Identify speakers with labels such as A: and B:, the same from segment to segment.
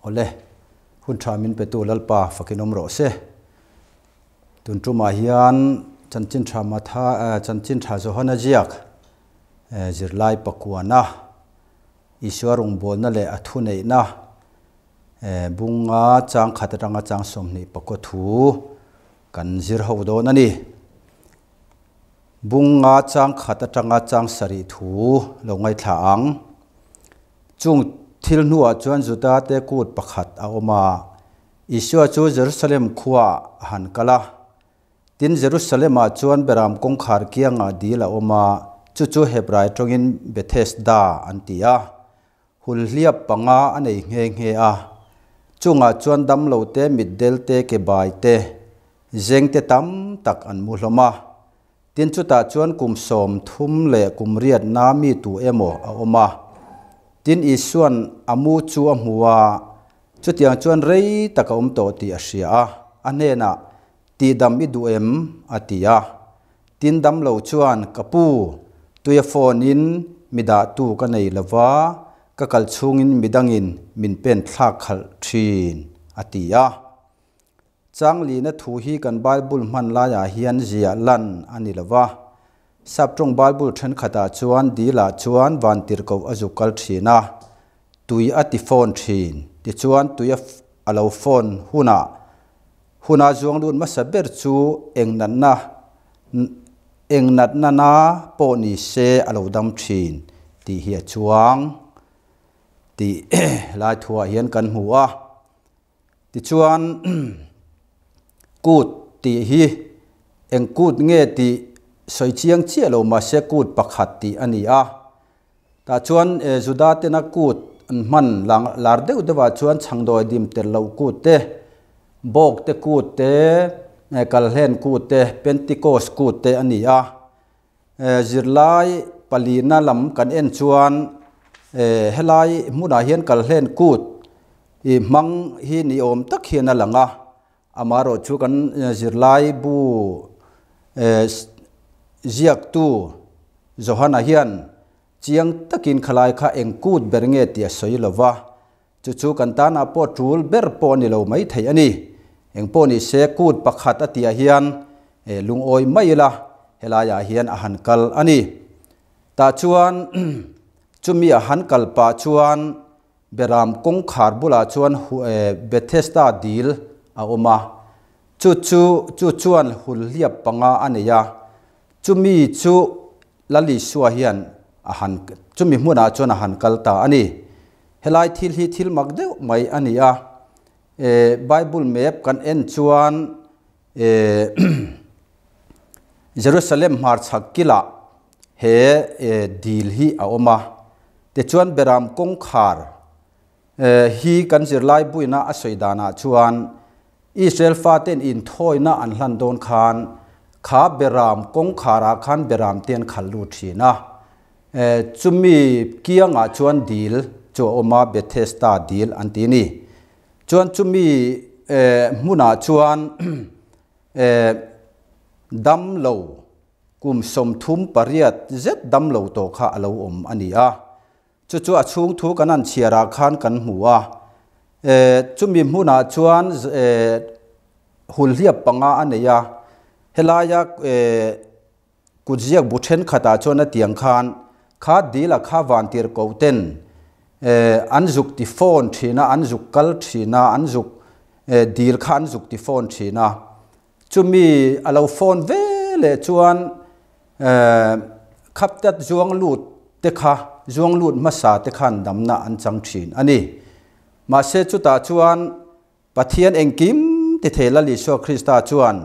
A: Awle, hun tha min petu Lalpa fakin awm rawh se. Tun tumah hian Chanchin Tha Matha Chanchin Tha Johana ziak zirlai pakuana Isua rawngbawlna leh a thuneihna bunga chang khat atanga chang 24 thu kan zir ho dawn a ni. Bunga chang khat atanga chang 7 thu lo ngaithla ang. Chung thil hnuah chuan Juda te kut pakhat a awm a, Isua chu Jerusalem khuaah a han kal a. Tin, Jerusalem-ah chuan Beram kawngkhar kiangah dil a awm a, chu chu Hebrai tawngin Bethesda an ti a. Hulhliap panga a nei nghe nghe a. Chungah chuan damlo te, mitdel te, kebai te, zeng te tam tak an mu hlawm a. Tin, chutah chuan kum 30 leh kum 8 na mi tu emaw a awm a. Tin, Isua'n a mu chu a hmu a, chutiang chuan rei tak a awm tawh tih a hria a, a hnenah, Tihdam i duh em? a ti a. Tin, damlo chuan, Ka pu, tuia phone-in mi dahtu ka nei lo va, ka kal chhungin midangin min pen thlak khalh thin, a ti a. Chang lina thu hi kan Bible hman laiah hian ziah lan a ni lo va. Saptawng Bible thenkhatah chuan dilah chuan vantirhkoh a zuk kal thin a, tui a ti phone thin. Tichuan tui a lo phone hunah huna zuang lut hmasa ber chu eng natna eng natna na pawh ni se a lo dam thin tih hi a chuang tih lai thuah hian kan hmu a. Tichuan kut tih hi eng kut nge tih sawi chiang chiah lo mahse kut pakhat tih a ni a. Tah chuan Juda tena kut an hman lar deuh deuhah chuan chhangdawi dim tel loh kut te, bawk te kut te, kalhlen kut te, Pentecost kut te a ni a. Zirlai palina lam kan en chuan helai hmunah hian kalhlen kut i hmang hi ni awm tak hian a lang a, amaherawh chu kan zirlai bu ziaktu Johana hian chiang takin khalai kha eng kut ber nge tih a sawi lo va, chu chu kan tanah pawh tul ber pawh a ni lo mai thei a ni. Eng pawh ni se kut pakhat a tihah hian lungawi mai ila helaiah hian a han kal a ni. Tah chuan chumi a han kal pah chuan Beram kawngkhar bulah chuan Bethesda dil a awm a, chu chu chu chuan hulhliap panga a nei a, chumi chu Lal Isua hian a han chumi hmunah chuan a han kal ta a ni. Helai thil hi thil mak deuh mai a ni a, Bible map kan en chuan Jerusalem hmarchhak kilah he dil hi a awm a, tichuan Beram kawngkhar hi kan zirlai buina a sawi danah chuan Israel faten inthawina an hlan dawn khan kha Beram kawngkharah khan Beram te an khal lut thin a, chumi kiangah chuan dil chu a awm a, Bethesda dil an ti a ni. Chuan chumi hmunah chuan damlo kum 38 zet damlo tawh kha a lo awm a ni a. Chu chu a chhung thu kan han chhiarah khan kan hmu a. Chumi hmunah chuan hulhliap panga a nei a. Helaia kutziak bu thenkhatah chuan a tiang khan kha dila kha vantir ko ten an zuk ti phone thin a, an zuk kal thin a, an zuk dil kha an zuk ti phone thin a. Chumi a lo phone ve leh chuan khaptat zuang lut te kha zuang lut hmasa te khan damna an chang thin a ni. Mahse chutah chuan Pathian engkim ti thei Lal Isua Krista chuan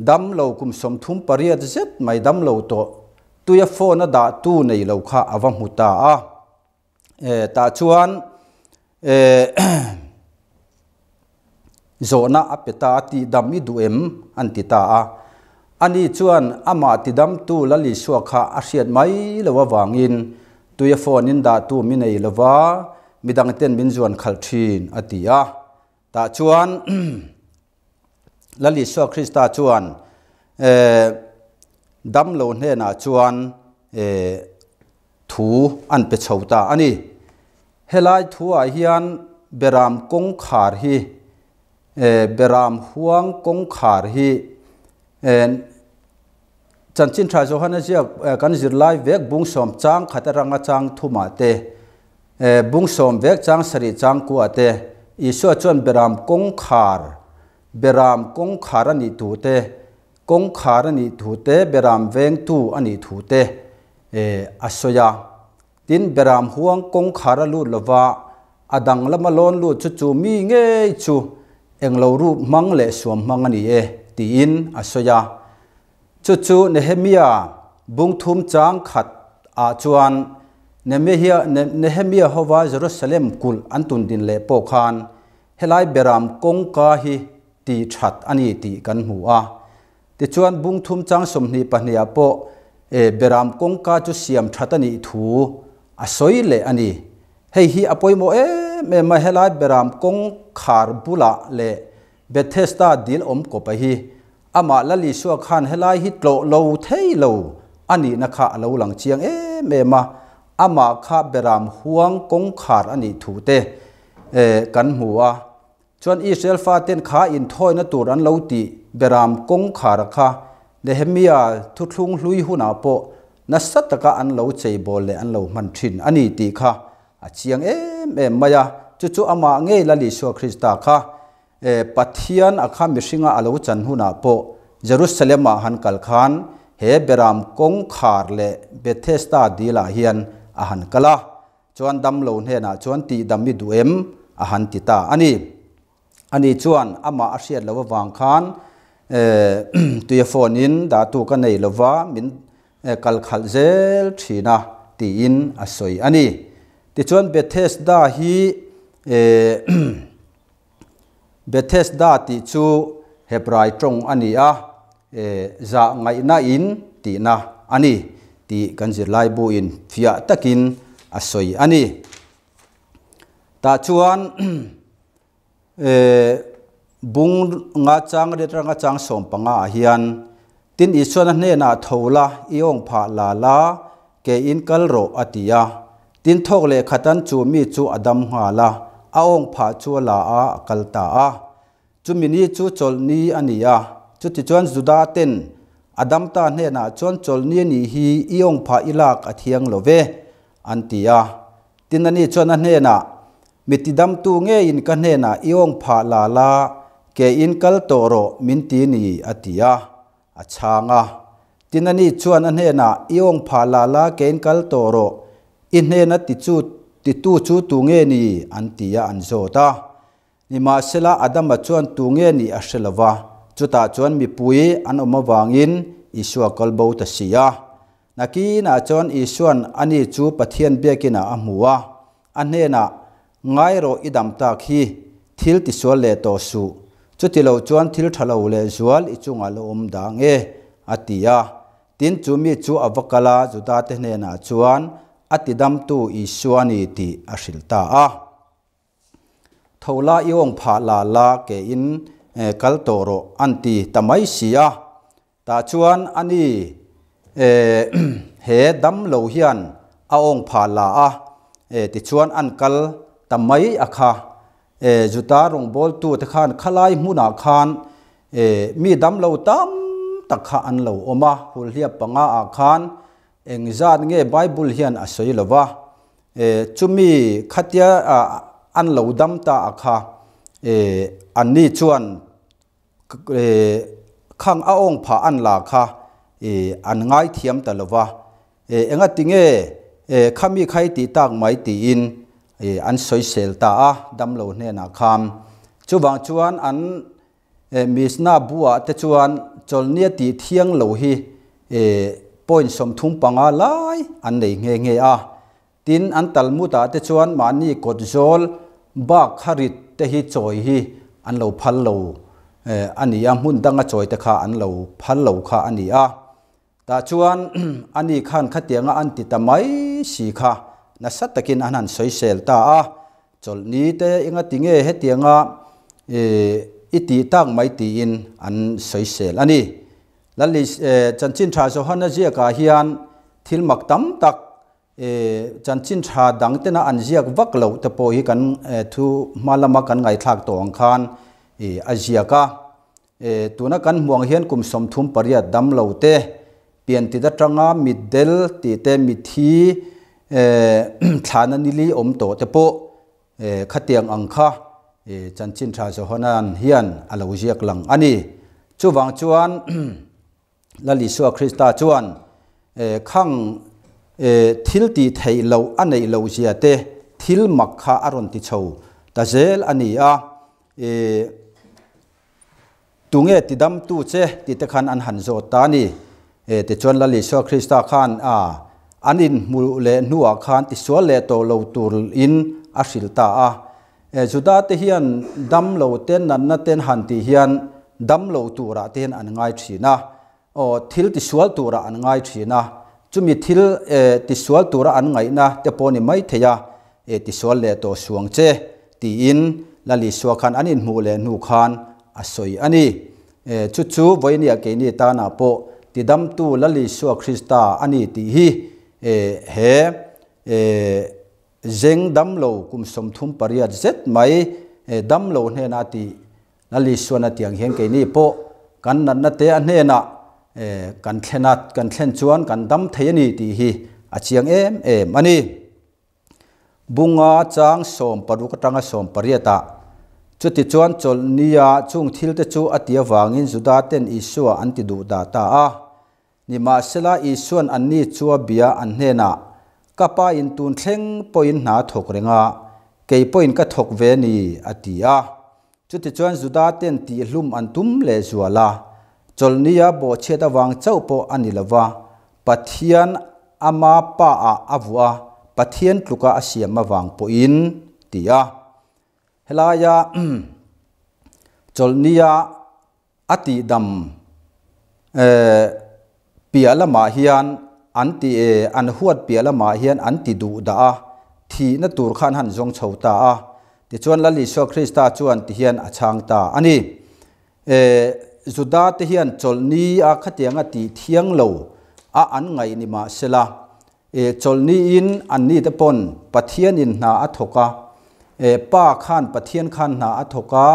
A: damlo kum 38 zet mai damlo tawh tuia phone a dah tu nei lo kha a va hmu ta a. Tah chuan zawhna a pe ta a, tihdam i duh em? an ti ta a. Ani chuan amah tidamtu Lal Isua kha a hriat mai lo avangin tuia phone in dah tu mi nei lova midang ten min zuan khalh thin a ti a. Tah chuan Lal Isua Krista chuan damlo hnenah chuan thu an pe chho ta a ni. Helai thuah hian Beram kawngkhar hi Beram huang kawngkhar hi Chanchin Tha Johana ziak kan zirlai vek bung sawm chang khat atanga chang thumah te, bung sawm vek chang sarih chang kuah te Isua chuan Beram kawngkhar Beram kawngkhar a nih thu te, kawngkhar a nih thu te, Beram vengtu a nih thu te a sawi a. Tin, Beram huang kawngkhar a lut lova, a dang lama lawn lut chu chu mi ngei chu englo rup hmang leh suam hmang a ni e, tiin a sawi a. Chu chu Nehemia bung thum chang khat ah chuan Nehemia hova Jerusalem kulh an tun din leh pawh khan helai Beram kawngka hi ti that a ni tih kan hmu a. Tichuan bung thum chang 22 ah pawh Beram kawngka chu siam that a nih thu a sawi leh a ni. Hei hi a pawimawh em em a, helai Beram kawngkhar bulah leh Bethesda dil awm kawpa hi amah Lal Isua khan helai hi tlawh lo thei lo a nihna kha a lo lang chiang em em a, amah kha Beram huang kawngkhar a nih thu te kan hmu a. Chuan Israel faten kha inthawina tur an lo tih Beram kawngkhar kha Nehemia thuthlung hlui hunah pawh nasa taka an lo cheibawl leh an lo hman thin a ni tih kha a chiang em em mai a. Chu chu amah ngei Lal Isua Krista kha Pathian a kha mihringa a lo chan hunah pawh Jerusalem-ah han kal khan he Beram kawngkhar leh Bethesda dilah hian a han kal a. Chuan damlo hnenah chuan tihdam i duh em? a han ti ta a ni. Ani chuan amah a hriat loh avang khan tuia phone in dahtu ka nei lova min kal khalh zel thin a tiin a sawi a ni. Tichuan Bethesda hi Bethesda tih chu Hebrai tawng a ni a, zah ngaihna in tihna a ni tih kan zirlai buin fiah takin a sawi a ni. Tah chuan bung nga chang riat ranga chang 15 ah hian tin Isuan a hnenah tho la i awng phah la la ke in kal rawh a ti a. Tin thawk leh khatan chu mi chu a dam nghal a, a awng phah chu a la a, a kal ta a. Chumi ni chu chawlhni a ni a, chutichuan Juda ten a dam ta hnenah chuan chawlhni a nih hi i awng phah i lak a thiang lo ve, an ti a. Tin ani chuan a hnenah, Mi tidamtu ngeiin ka hnenah i awng phah la la, ke in kal tawh rawh min ti ni, a ti a. A chhang a. Tin ani chuan a hnenah, I awng phah la la, kein kal tawh rawh. I hnena ti chu, titu chu tu nge ni? an ti a, an zawt a. Nimahsela, Adama chuan tu nge nih a hre lo va, chutah chuan mipui an awm avangin Isua kal bo ta si a. Nakinah chuan Isuan ani chu Pathian biakinah a hmu a, a hnenah, Ngai rawh i dam tak hi, thil tisual leh tawh suh, chuti lo chuan thil tha lo leh zual i chungah lo awm dang e, a ti a. Tin, chu mi chu a va kal a, Judate hnenah chuan a tidamtu Isua a ni tih a hrilh ta a. Tho la i awng phah la la ke in kal tawh rawh an ti ta mai si a. Tah chuan ani he dam lo hian a awng phah la a, tichuan an kal ta mai a kha. Juda rawngbawltu te khan khalai hmunah khan mi dam lo tam tak kha an lo awm a, hulhliap panga ah khan engzat nge Bible hian a sawi lo va, Chumi khatia an lo dam ta a kha anni chuan khang a awng phah an la kha an ngaithiam ta lo va, engati nge khami khai tih tak mai tiin an sawisel ta a damlo hnenah khan. Chuvang chuan an Mishnah buah te chuan chawlhnia tih thiang lo hi point 35 lai an nei nghe nghe a. Tin, an Talmud-ah te chuan mahni kawt zawl bak kha rit te hi chawi hi an lo phal lo a ni a, hmun danga chawi te kha an lo phal lo kha a ni a. Tah chuan ani khan khatianga an ti ta mai si kha nasa takin an han sawisel ta a, chawlhni te enga ti nge hetianga i tih tak mai tiin an sawisel a ni. Lali chanchin tha Johana ziakah hian thil mak tam tak. Chanchin tha dang tena an ziak vak loh te pawh hi kan thu hma lama kan ngaihthlak tawh ang khan a ziak a. Tuna kan hmuh ang hian kum 38 dam lo te, pian tit atanga mitdel tih te, mithi thlana nili awm tawh te pawh khatiang ang kha Chanchin Tha Johanan hian a lo ziak lang a ni. Chuvang chuan Lal Isua Krista chuan khang thil tih theih loh a neih loh zia te thil mak kha a rawn ti chho ta zel a ni a. Tunge tidamtu che tih te khan an han zawt ta a ni. Tichuan Lal Isua Krista khan a an inhmuh leh hnuah khan tisual leh tawh lo tur in a hrilh ta a. Juda te hian dam lo ten natna ten han tih hian dam lo turah te hian an ngai thin a. Aw, thil tisual turah an ngai thin a. Chumi thil tisual tura an ngaihna te pawh ni mai thei a, tisual leh tawh suang che tiin Lal Isua khan an inhmuh leh hnu khan a sawi a ni. Chu chu vawinia keini tanah pawh tidamtu Lal Isua Krista a ni tih hi he zeng damlo kum 38 zet mai damlo hnena tih Lal Isuan a tiang hian keini pawh kan natna te a hnenah kan thlen a, kan thlen chuan kan dam thei a ni tih hi a chiang em em a ni. Bunga chang 16 atanga 18 ah chuti chuan chawlhnia chung thil te chu a ti avangin Juda ten Isua an ti duh dah ta a. Nimahsela Isuan anni chua bia an hnenah, Ka pa in tun thleng pawhin hna thawk reng a, kei pawhin ka thawk ve ni, a ti a. Chutichuan Juda ten tihhlum an tum leh zual a, chawlhnia bawhchhiat avang chauh pawh a ni lova, Pathian ama pa ah a vuah a, Pathian tluka a siam avang pawhin, ti a. Helaia chawlhnia a tihdam piah lamah hian an ti an huat piah lamah hian an ti duh dah a, thihna tur khan han zawng chho ta a. Tichuan Lal Isua Krista chuan ti hian a chhang ta a ni. Juda te hian chawlhni a khatianga tih thiang lo a an ngaih ni mahsela, chawlhniin anni te pawn Pathianin hna a thawk a, Pa khan Pathian khan hna a thawk a,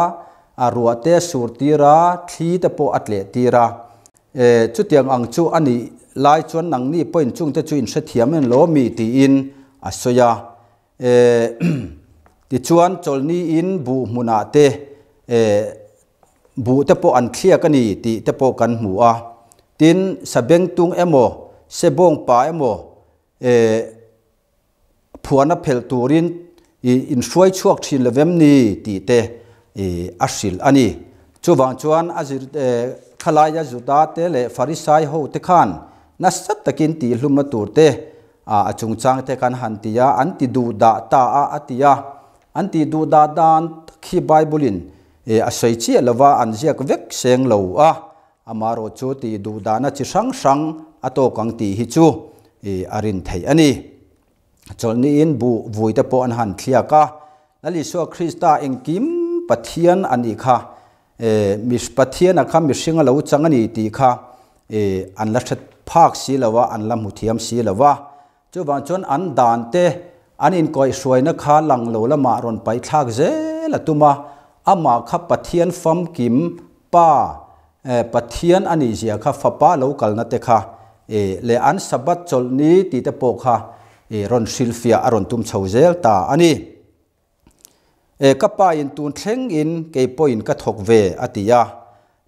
A: a ruah te a sur tir a, thli te pawh a tleh tir a. Chutiang ang chu a nih lai chuan nangni pawhin chungte chu in hrethiam en lo mi tiin a sawi a. Tichuan chawlhniin buh hmunah te buh te pawh an thliak a ni tih te pawh kan hmu a. Tin, sabengtung emaw, sebawng pa emaw phuana phelh turin inhruai chhuak thin lovem ni tih te a hrilh a ni. Chuvang chuan a zir khalaia Juda te leh Farisai ho te khan nasa takin tihhlumna tur te a chungchang te kan han ti a, an ti duh dah ta a a ti a. An ti duh dah dan tak hi Bible in a sawi chiah lova an ziak vek seng lo a, amarawh chu tih duh dahna chi hrang hrang a tawk ang tih hi chu a rin theih a ni. Chawlhniin buh vui te pawh an han thliak a, Lal Isua Krista engkim Pathian a nih kha, Pathian a kha mihring a lo chang a ni tih kha an la hre phak si lo a, an la hmu thiam si lo a. Chuvang chuan an dan te an inkaihhruaina kha lang lo lamah rawn paihthlak zel a tum a, amah kha Pathian famkim Pa, Pathian a nih zia kha fapa lo kalna te kha leh an Sabbath chawlhni tih te pawh kha rawn hrilhfiah a rawn tum chho zel ta a ni. Ka pa in tun thleng in kei pawhin ka thawk ve a ti a.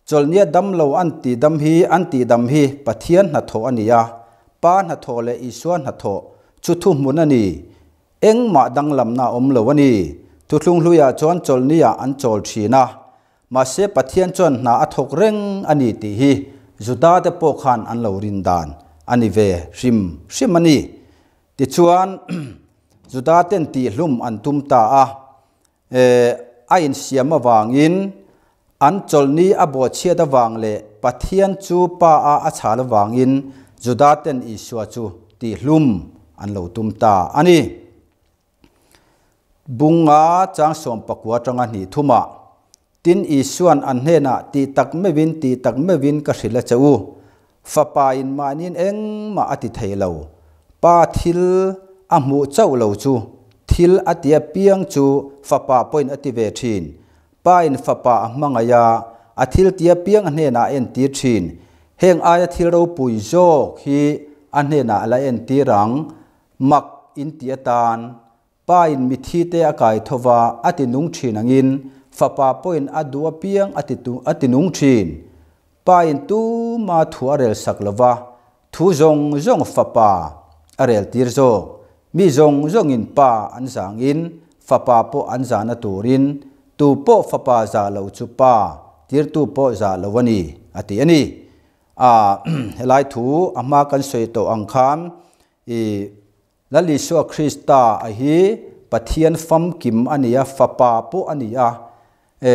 A: Chawlhnia dam lo an tih dam hi an tih dam hi Pathian hnathawh a ni a, Pa hnathawh leh Isua hnathawh chu thuhmun a ni. Engmah danglamna a awm lo a ni. Thuthlung hluiah chuan chawlhniah an chawl thin a. Mahse Pathian chuan hna a thawk reng a ni tih hi Juda te pawh khan an lo rin dan a ni ve hrim hrim a ni. Tichuan, Juda ten tihhlum an tum ta a, a insiam avangin an chawlhni a bawhchhiat avang leh Pathian chu Pa a a chhal avangin Juda ten Isua chu tihhlum an lo tum ta a ni. Bunga chang 19 atanga hnih thumah, Tin, Isuan an hnenah, Tih tak meuhin, tih tak meuhin ka hrilh a che u. Fapa in mahniin engmah a ti thei lo. Pa thil a hmuh chauh lo chu thil a ti apiang chu Fapa pawhin a ti ve thin. Pa in Fapa a hmangaih a, a thil ti apiang a hnenah a entir thin. Heng aia thil ropui zawk hi a hnenah a la entir ang, mak in ti atan. Pa in mithi te a kai tho va, a ti nung thin angin Fapa pawhin a duh apiang a ti a ti nung thin. Pa in tuma thu a rel sak lo va, thu zawng zawng Fapa a rel tir zawk. Mi zawng zawngin Pa an zangin Fapa pawh an zahna turin tu pawh Fapa zah lo chu Pa tirtu pawh zah lo a ni, a ti a ni. A helai thu a hma kan sawi tawh ang khan i Lal Isua Krista a hi Pathian famkim a ni a, Fapa pawh a ni a. E,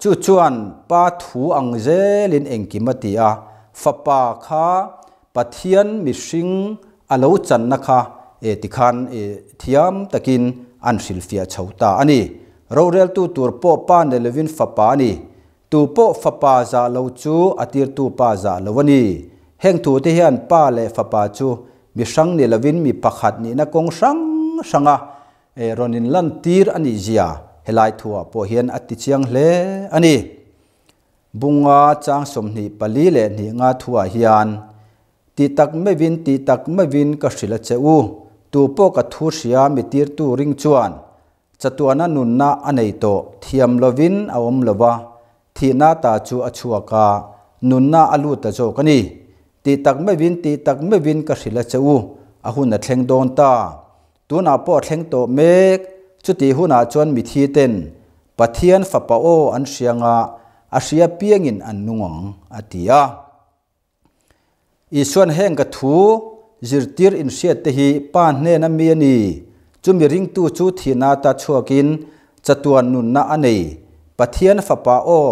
A: chu chuan Pa thu ang zelin engkim a ti a. Fapa kha Pathian mihring a lo channa kha e tikhan e thiam takin an hrilhfiah chho ta a ni. Roreltu tur pawh Pa nei lovin Fapa a ni. Tu pawh Fapa zah lo chu a tirtu Pa zah lo a ni. Heng thute hian Pa leh Fapa chu mi hrang ni lovin mi pakhat nihna kawng hrang hranga rawn inlantir a nih zia helai thuah pawh hian a ti chiang hle a ni. Bunga chang 24 leh 2 nga thuah hian, Ti tak meuhin, ti tak meuhin ka hrilh a che u, tu pawh ka thu hria mi tirtu ring chuan Chatuana nunna a nei tawh, thiam lovin a awm lo va, thihna ta chu a chhuak a, nunna a lut ta zawk a ni. Tih tak meuhin, tih tak meuhin ka hrilh a che u, a hun a thleng dawn ta. Tunah pawh a thleng tawh mek, chutih hunah chuan mithi ten Pathian Fapa aw an hria nga, a hria piangin an nung ang, a ti a. Isuan heng ka thu zirtir inhriat te hi Pa hnena mi a ni, chumi ringtu chu thihna ata chhuakin chatuan nunna a nei. Pathian Fapa aw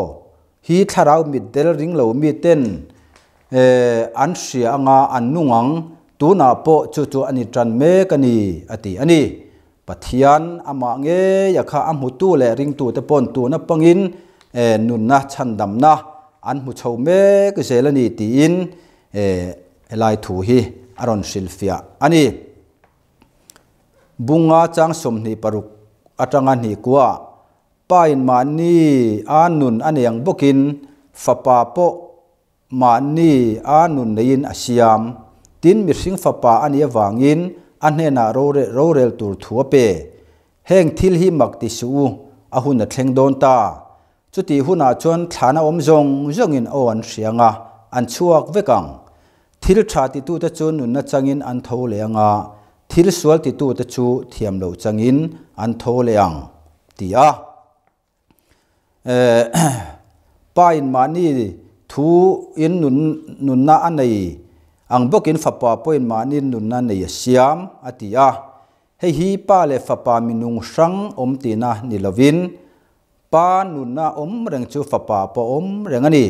A: hi thlarau mitdel ring lo miten an hria anga an nung ang, tunah pawh chu chu a ni tan mek a ni, a ti a ni. Pathian amah ngeia kha a hmutu leh ringtute pawn tuna pangin nunna chhandamna an hmu chho mek zel a ni tiin helai thu hi a rawn hrilhfiah a ni. Bunga chang 26 atanga hnih kua Pa in mahni a nun a nei ang bawkin Fapa pawh Mahni a nun neiin a siam. Tin, mihring fapa a nih avangin a hnenah rorel tur thu a pe. Heng thil hi mak ti suh u, a hun a thleng dawn ta. Chutih hunah chuan thlana awm zawng zawngin aw an hria ang a, an chhuak vek ang. Thil tha titute chu nunna changin an tho leh ang a, thil sual titute chu thiam loh changin an tho leh ang, ti a. Pa in mahni thu in nunna a nei ang bawkin Fapa pawhin mahni nunna nei a siam, a ti a. Hei hi Pa leh Fapa minung hrang awm tihna ni lovin, Pa nunna awm reng chu Fapa pawh awm reng a ni.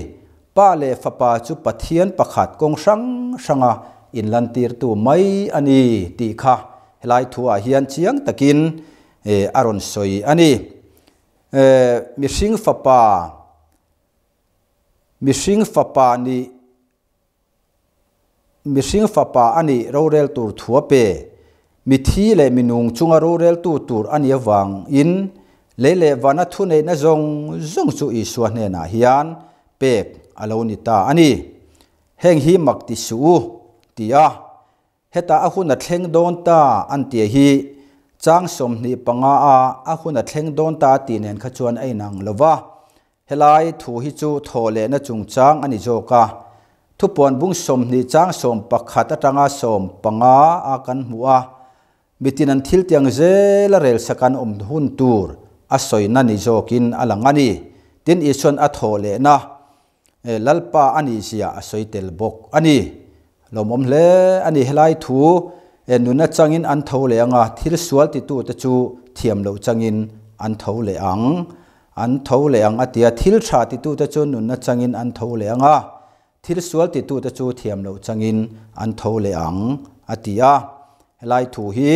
A: Pa leh Fapa chu Pathian pakhat kawng hrang hranga inlantirtu mai a ni tih kha helai thuah hian chiang takin a rawn sawi a ni. Mihring fapa, mihring fapa nih, mihring fapa a nih rorel tur thu a pe. Mithi leh minung chunga roreltu tur a nih avangin lei leh vana thuneihna zawng zawng chu Isua hnenah hian pek a lo ni ta a ni. Heng hi mak ti suh u, ti a. Hetah a hun a thleng dawn ta an tih hi chang 25 a a hun a thleng dawn ta tih nen kha chuan a inang lo va. Helai thu hi chu thawh lehna chungchang a ni zawk a. Thupuan bung 20 chang 11 atanga 15 a kan hmuh a, mitin an thil tiang zel a rel sak an awm hun tur a sawina ni zawkin a lang a ni. Tin, Isuan a thawh lehna Lalpa a nih zia a sawi tel bawk a ni. Lawmawm hle a ni. Helai thu nuna changin an tho leh ang a, thil sual titute chu thiam loh changin an tho leh ang. An tho leh ang a ti a, thil tha titute chu nunna changin an tho leh ang a, thil sual titute chu thiam loh changin an tho leh ang a ti a. Helai thu hi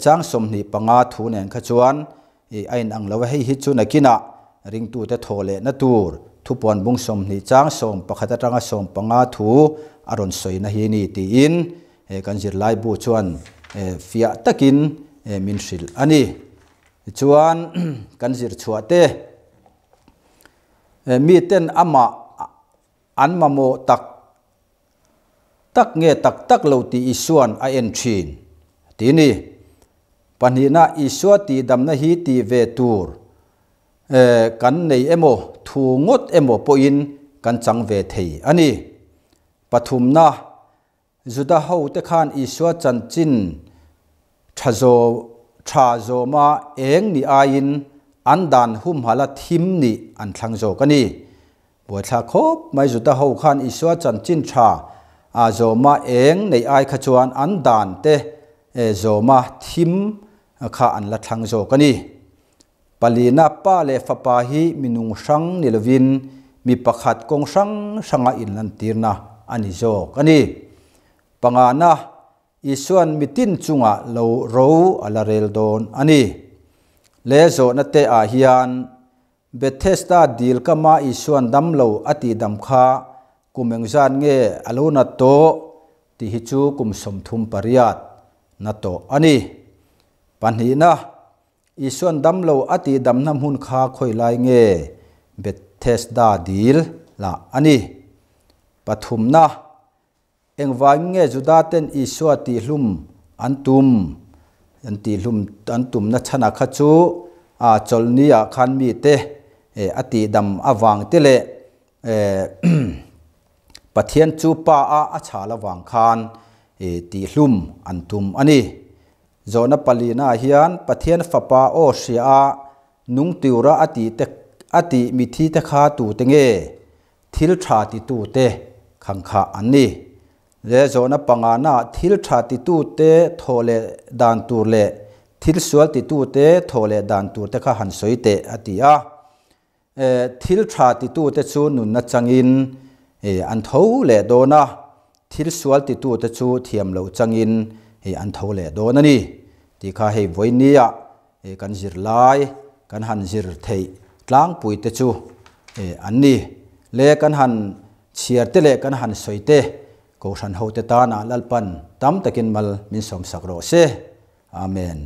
A: chang 25 thu nen kha chuan a inang lo a, hei hi chu nakinah ringtute thaw lehna tur thupuan bung 20 chang 11 atanga 15 thu a rawn sawina hi ni tiin kan zirlai bu chuan fiah takin min hrilh a ni. Tichuan kan zir chhuah te miten amah an mamawh tak tak nge tak tak lo tih Isua'n a en thin ti ni. Pahnihna Isua tihdamna hi tih ve tur kan nei emaw thu ngawt emaw pawhin kan chang ve thei a ni. Pathumna Juda hote khan Isua chanchin tha tha zawma eng ni aiin an dan humhala thim nih an thlang zawk a ni. Buaithlak khawp mai Juda ho khan Isua chanchin tha zawma eng nei ai kha chuan an dan te zawma thim kha an la thlang zawk a ni. Palina Pa leh Fapa hi minung hrang ni lovin mi pakhat kawng hrang hranga inlantirna a ni zawk a ni. Pangana, Isua'n mitin chungah lo ro a la rel dawn a ni. Le zawhna te ah hian Bethesda dil kama Isua'n dam lo a tih dam kha kum engzat nge a lo nat tawh tih hi chu kum 38 na tawh a ni. Pahnihna, Isua'n damlo a tihdamna hmun kha khawi lai nge Bethesda dil lah a ni. Pathumna, Engvangin nge Judaten Isua tihhlum an tum? An tihhlum an tumna chhana kha chu a chawlhni ah khan mite a tihdam avang te leh Pathian chu Pa a a chhal avang khan tihhlum an tum a ni. Zawhna palina ah hian Pathian Fapa aw hria a nung tiura a tih te a tih mithi te kha tute nge? Thil tha titute khang kha an ni. Le zawhna pangana ah thil tha titute thawh leh dan tur leh thil sual titute thawh leh dan tur te kha han sawi teh a ti a. Thil tha titute chu nunna changin an tho leh dawn a, thil sual titute chu thiam loh changin an tho leh dawn a ni tih kha hei vawinia kan zirlai kan han zir theih tlangpuite chu an ni. Le kan han chhiar te leh kan han sawi te Kohhran hote tana Lalpan tam takin mal min sawmsak rawh se. Amen.